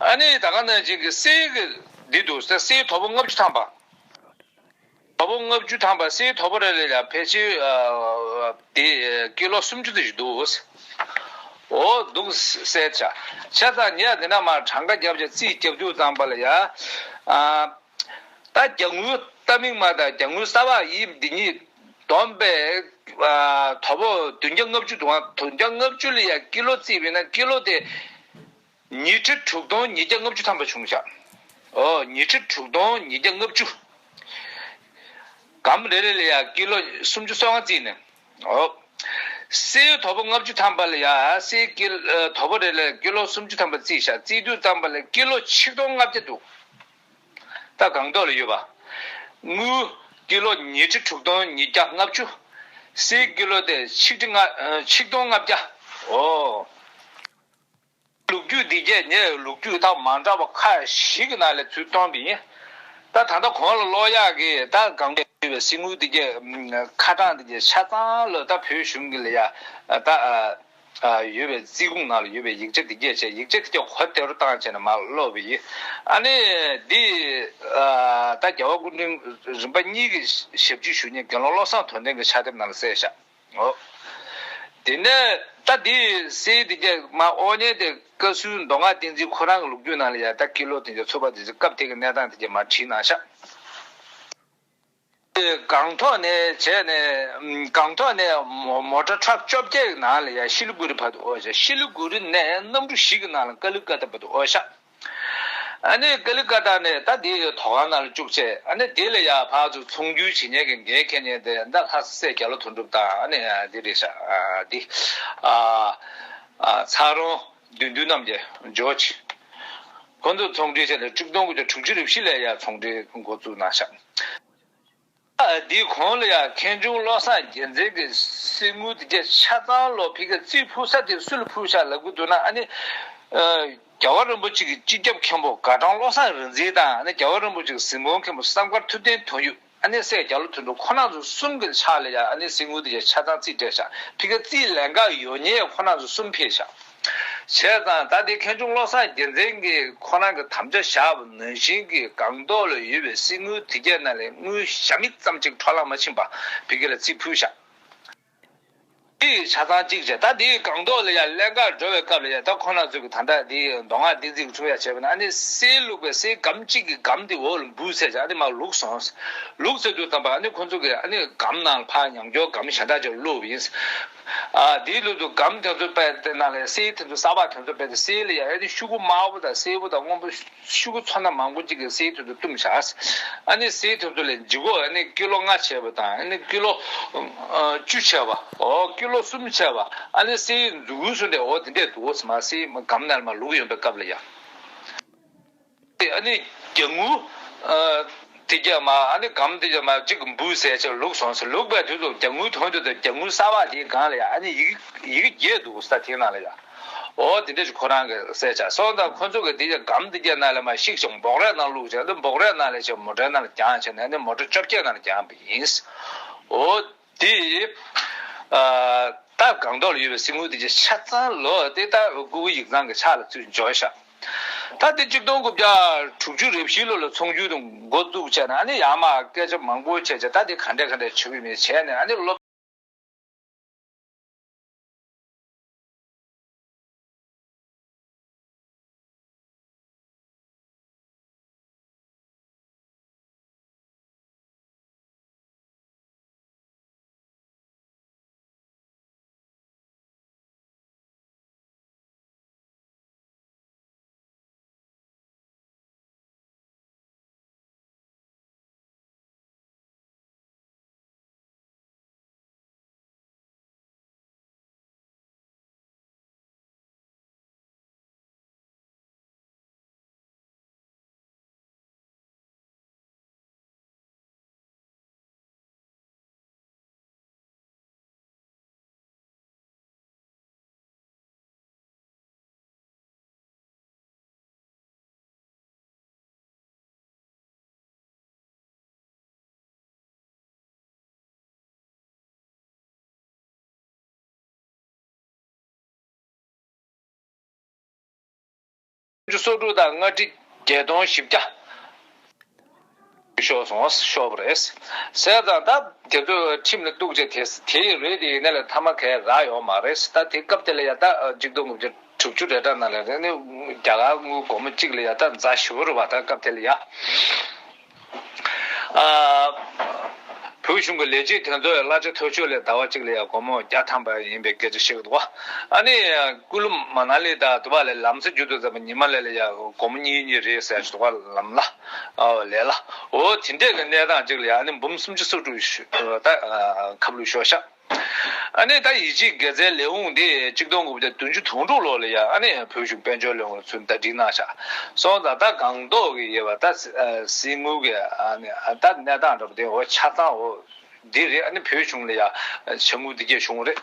ཨ་ནི་ད་ག་ནང་བཞིན་གྱི་གསེར་གྱི་འདི་འདུག་ད་གསེར་དོ་པོ་ལྔ་བཅུ་ཐམ་པ། དོ་པོ་ལྔ་བཅུ་ཐམ་པ་གསེར་དོ་པོ་རེ་ལ་ཡ་ཕལ་ཆེར་དེ་ཀི་ལོ་སུམ་ཅུ་ཙམ་ཞིག་འདུག་འོ་འདུག་ཟེར་བྱ། བྱས་ཙང་ངས་འདི་ན་མར་གྲངས་ཀ་རྒྱབ་བྱས་རྩིས་རྒྱབ་དུས་ཙམ་པ་ལ་ཡ། ད་རྒྱ་དངུལ་རྟ་མིག་མ་དང་རྒྱ་དངུལ་གསར་པ་དབྱིབས་འདི་གཉིས་བསྡོམས་པས་དོ་པོ་བདུན་བརྒྱ་ལྔ་བཅུ་འདུག་ཨང་། བདུན་བརྒྱ་ལྔ་བཅུ་ལ་ཡ་ཀི་ལོ་བརྩིས་པས་ན་ཀི་ལོ་དེ་ཉི་ཁྲི་དྲུག་སྟོང་ཉིས་བརྒྱ་ལྔ་བཅུ་ཐམ་པ་བྱུང་ཤག་ཨོ་ཉི་ཁྲི་དྲུག་སྟོང་ཉིས་བརྒྱ་ལྔ་བཅུ། སྒམ་རེ་རེ་ལ་ཡ་ཀི་ལོ་སུམ་ཅུ་སོ་ལྔ་བརྩིས་ནས་ཨོ། གསེར་དོ་པོ་ལྔ་བཅུ་ཐམ་པ་ལ་ཡ་གསེར་ཀི་དོ་པོ་རེ་ལ་ཀི་ལོ་སུམ་ཅུ་ཐམ་པ་བརྩིས་ཤག་བརྩིས་དུས་ཙམ་པ་ལ་ཀི་ལོ་ཆིག་སྟོང་ལྔ་བརྒྱ་འདུག་ད་སྒང་ཏོག་ལ་ཡོད་པ། དངུལ་ཀི་ལོ་ཉི་ཁྲི་དྲུག་སྟོང་ཉིས་བརྒྱ་ལྔ་བཅུ། གསེར་ཀི་ལོ་དེ་ཆིག་ཁྲི་ལྔ་ཨ་ཆིག་སྟོང་ལྔ་བརྒྱ། ཨོ། ལོ་རྒྱུས་འདི་གས་ངས་ལོ་རྒྱུས་དག་མ་འདྲ་བ་ཁག་ཞིག་གི་ནང་ལ་ཚུར་བཏོན་པ་ཡིན། ད་ད་ལྟ་གོང་ལ་ཀློག་ཡག་གི་ད་སྒང་ཏོག་ཡོད་པའི་གསེར་དངུལ་འདི་གས་ཁ་གྲངས་འདི་གས་ཆ་ཚང་ལ་ད་བོད་གཞུང་གི་ལ་ཡ་ད། ཡོད་པའི་རྩིས་ཁུངས་ནང་ལ་ཡོད་པའི་ཡིག་ཆ་འདི་གས་བྱས། ཡིག་ཆ་འདི་གས་གོ་བདེ་རུ་བཏང་བྱས་ནས་མར་ཀློག་པ་ཡིན། ཨ་ནི་འདི་ད་རྒྱལ་བ་སྐུ་ཕྲེང་རིམ་པ་གཉིས་ཀྱི་ཞབས་ཕྱི་ཞུ་མཁན་དགེ་སློང་བློ་བཟང་དོན་ལྡན་གྱི་ཕྱག་དེབ་ནང་ལ་གསལ་བཞག་ཨོ། དེ་ནས་ད་འདི་གསེར་འདི་གས་མར་དབོར་མཁན་དེ་བཀའ་ཟུར་མདོ་སྔགས་བསྟན་འཛིན་ཁོ་རང་གི་ལོ་རྒྱུས་ནང་ལ་ཡ་ད་ཀི་ལོ་དེ་འདྲ་ཚོད་དཔག་དེ་ཚོ་སྐབས་དེ་གི་གནས་སྟངས་དེ་གས་མར་བྲིས་གནང་ཤག་སྒང་ཏོག་ནས་བྱས་ནས་སྒང་ཏོག་ནས་མོ་མོ་ཊ་ཊྲག་བཅོ་བརྒྱད་ཀྱི་ནང་ལ་ཡ་ཤི་ལི་གུ་རི་བར་དུ་དབོར་བྱས། ཤི་ལི་གུ་རི་ནས་གནམ་གྲུ་བཞི་གི་ནང་ལ་ཀ་ལི་ཀ་ཏ་བར་དུ་དབོར་ཤག་ཨ་ནི་ཀ་ལི་ཀ་ཏ་ནས་ད་དེ་ཐོག་ཁང་ནང་ལ་བཅུག་བྱས། ཨ་ནི་དེ་ལ་ཡ་ཕར་ཚུར་ཚོང་བསྒྱུར་བྱེད་མཁན་གྱི་འགན་འཁྱེར་མཁན་དེ་ད་ལྷ་ས་སྲས་རྒྱ་ལོ་དོན་གྲུབ་དང་ཨ་ནི་དེ་རེད་ཤག་ཨ་དེ་ཨ་ཨ་ཚ་རོང་བདུད་འདུལ་རྣམ་རྒྱལ་ཇོརྗ། ཁོང་ཚོ་ཚོང་འབྲེལ་བྱས་ནས་ཆིག་སྟོང་དགུ་བརྒྱ་དྲུག་ཅུ་རེ་བཞི་ལ་ཡ་ཚོང་འབྲེལ་འགོ་བཙུགས་གནང་ཤག་འདིའི་གོང་ལ་ཡང་མཁན་ཆུང་བློ་བཟང་རྒྱལ་མཚན་གྱིས་གསེར་དངུལ་དེ་གས་ཆ་ཚང་ལོ་ཕ་གིར་རྩིས་ཕུལ་ས་དེ་སུ་ལ་ཕུལ་ཤག་ལབ་དགོས་འདུག་ན། ཨ་ནི། ཨ། རྒྱལ་བ་རིན་པོ་ཆེ་གི་སྤྱི་ཁྱབ་མཁན་པོ་དགའ་སྤྲང་བློ་བཟང་རིག་འཛིན་དང་། ཨ་ནི་རྒྱལ་བ་རིན་པོ་ཆེ་གི་གཟིགས་མོ་མཁན་པོ་བསམ་མཁར་ཐུབ་བསྟན་དོན་ཡོད། ཨ་ནི་སྲས་རྒྱ་ལོ་དོན་གྲུབ། ཁོང་རྣམ་ཚོ་གསུམ་གྱི་ཕྱག་ལ་ཡ་ཨ་ནི་གསེར་དངུལ་དེ་གས་ཆ་ཚང་རྩིས་སྤྲད་ཤག་ཕ་གིར་རྩིས་ལེན་ག་ཡོང་མཁན་ཁོང་རྣམ་ཚོ་གསུམ་ཕེབས་ཤག་བྱས་ཙང་ད་དེ་མཁན་ཆུང་བློ་བཟང་རྒྱལ་མཚན་གྱིས་ཁོ་རང་གི་དམ་བཅའ་བཞག་པ་ནང་བཞིན་གྱི་སྒང་ཏོག་ལ་ཡོད་པའི་གསེར་དངུལ་དེ་གྱད་ནང་ལས་དངུལ་ཞྭ་མིག་ཙམ་ཅིག་འཕྲོ་བརླག་མ་ཕྱིན་པ་བི་གེ་ལ་རྩིས་ཕུལ་བཞག་དེ་ཆ་ཚང་གཅིག་བྱས། ད་དེའི་སྒང་ཏོག་ལ་ཡང་ཀླན་ཀར་འགྲོ་བའི་སྐབས་ལ་ཡང་ད་ཁོ་རང་ཚོ་གི་ད་ལྟ་དེའི་མདོ་སྔགས་བསྟན་འཛིན་གྱི་འཁྲུངས་ཡ་བྱས་པ་ན་ཨ་ནི་གསེར་བླུགས་པའི་གསེར་སྒམ་གཅིག་གི་སྒམ་དེ་འོག་ལ་འབུལ་ཚད་ཅིག་ཨ་ནི་མར་ལུག་སོང་། ལུག་ཚད་དུས་ཙམ་པ་ཨ་ནི་ཁོ་ཚོ་གི་ཨ་ནི་སྒམ་ནང་ལ་ཕར་ཉམས་སྐྱོར་སྒམ་གཞན་དག་ཅིག་བླུགས་པ་ཡིན། ཨ་དེའི་ལུགས་སུ་སྒམ་དེ་ཚོ་པའི་དེ་ནང་ལ་གསེར་དེ་ཚོ་གསར་པ་དེ་ཚོ་པའི་གསེར་ལ་ཡང་ཨ་ནི་ཤོག་གུ་དམར་པོ་དང་སེར་པོ་དང་སྔོན་པོ། ཤོག་གུ་ཚོ་སྣ་མང་པོ་གཅིག་གི་གསེར་དེ་ཚོ་བཏུམས་བཞག་ཨ་ནི་གསེར་དེ་ཚོ་ལས་ལྗིད་ཁོག་ཨ་ནི་ཀི་ལོ་ལྔ་བྱས་པ་དང་ཨ་ནི་ཀི་ལོ་ཨ་བཅུ་བྱས་པ། འོ་ཀི་ལོ་གསུམ་བྱས་པ། ཨ་ནི་གསེར་མཛུབ་གུ་སུ་འདྲ་འོ་དེ་འདྲས་འདུག་ཟེར་མ། གསེར་སྒམ་ནང་ལ་མར་ལུག་ཡོང་པའི་སྐབས་ལ་ཡ། ཨ་ནི་རྒྱ་དངུལ་ཨ་དེ་གྱད་མར་ཨ་ནི་སྒམ་དེ་གྱད་མར་གཅིག་འབུལ་ཟེར་ཅིག་ལུག་སོང་ཟེར། ལུག་པའི་དུས་སུ་རྒྱ་དངུལ་ཐོན་དུས་དེ་རྒྱ་དངུལ་གསར་པ་དེའི་སྒང་ལ་ཡ་ཨ་ནི་ཡི་གེ་ཡི་གེ་བརྒྱད་འདུག་ས་དེའི་ནང་ལ་ཡ། འོ་དེ་འདྲ་ཞིག་ཁོ་རང་གི་གསལ་ཆགས་སོང་། ད་ཁོ་ཚོ་གི་དེ་ཡ་སྒམ་དེ་གྱད་ནང་ལ་མར་བཤིག་ཅིང་འབོག་རས་ནང་བླུགས་བྱས་ཏེ་འབོག་རས་ནང་ལས་ཅིག་མོ་ཊའི་ནང་ལ་བརྒྱངས་བྱས་ནས་ཨ་ནི་མོ་ཊ་བཅོ་བརྒྱད་ནང་ལ་བརྒྱངས་པ་ཡིན། འོ་དེ་ཨ་ད་སྒང་ཏོག་ལ་ཡོད་པའི་གསེར་དངུལ་དེ་གྱད་ཆ་ཚང་ལོ་དེ་ད་ཀུ་ཝེ་ཡིག་ཚང་གི་ཕྱག་ལ་ཚུར་འབྱོར་ཤག་ད་དེ་གཅིག་སྟོང་དགུ་བརྒྱ་དྲུག་ཅུ་རེ་བཞིའི་ལོ་ལ་ཚོང་རྒྱུག་དང་འགོ་བཙུགས་བྱས་ནས་ཨ་ནི་ཡར་མར་སྐད་ཆ་མང་པོ་བྱས་བྱས་ད་དེ་ག་འདྲས་ག་འདྲས་བྱེད་ཀྱི་མིན་བྱས་ནས་ཨ་ནི་སློབ། སུམ་ཅུ་སོ་དྲུག་དང་ལྔ་ཁྲི་བརྒྱད་སྟོང་བཞི་བརྒྱ། ཤོར་སོང་། ཤོར་བ་རེད་ཟེར་ཙང་ད་དེ་ཚོས་ཁྲིམས་ལ་གཏུགས་བྱས་དེ་དེ་རེད། དེ་ཡིན་ན་ལས་མཐའ་མ་གས་རག་ཡོད་མ་རེད། ད་དེ་སྐབས་དེ་ལ་ཡ་ད་གཅིག་སྟོང་དགུ་བརྒྱ་དྲུག་ཅུ་རེ་གྲངས་ནང་ལ་རེད་ནི་རྒྱ་གར་དངུལ་སྒོར་མོ་གཅིག་ལ་ཡ་ད་ཛ་ཞེ་པོ་རེད་བ། ད་སྐབས་དེ་ལ་ཡ། ཨ། བོད་གཞུང་གི་ལས་བྱེད་དེ་ཚོའི་གླ་ཆ་མཐོ་ཤོས་ལ་ཟླ་བ་གཅིག་ལ་ཡ་སྒོར་མོ་བརྒྱ་ཐམ་པ་ཡིན་པའི་སྐད་ཆ་བཤད་ཀྱི་འདུག་བ། ཨ་ནི་ཀུ་ལུ་མ་ན་ལི་དང་དུ་བ་ལ་ལམ་སེང་རྒྱུག་དུས་ཙམ་པ་ཉི་མ་ལ་ལ་ཡ་སྒོར་མོ་གཉིས་གཉིས་རེད་ཟེར་ཡ་ཞིག་འདུག་བ། ལམ་ལ། ཨ་ལས་ལ། འོ་དེ་འདྲས་ཀྱི་གནས་སྟངས་གཅིག་ལ་ཡ་ཨ་ནི་འབུམ་སུམ་ཅུ་སོ་དྲུག་ད་ཁབ་ལུད་ཤོར་ཤག་ཨ་ནི་ད་ཡིད་ཆེས་དགེ་རྩའི་ལས་ཁུངས་དེ་གཅིག་སྟོང་དགུ་བརྒྱ་བདུན་ཅུ་དོན་དྲུག་ལོ་ལ་ཡ་ཨ་ནི་བོད་གཞུང་དཔལ་འབྱོར་ལས་ཁུངས་ལ་ཚུར་ཟླ་སྒྲིལ་གནང་ཤག་སོང་ཙང་ད་སྒང་ཏོག་གི་ཡོད་པ་ད་གསེར་དངུལ་གི་ཨ་ནི་ད་གནས་སྟངས་འདྲ་པོ་དེ་འོ་ཆ་ཚང་འོ་འདི་རེད། ཨ་ནི་བོད་གཞུང་ལ་ཡ་ཆ་དངུལ་འདི་གས་བྱུང་རེད།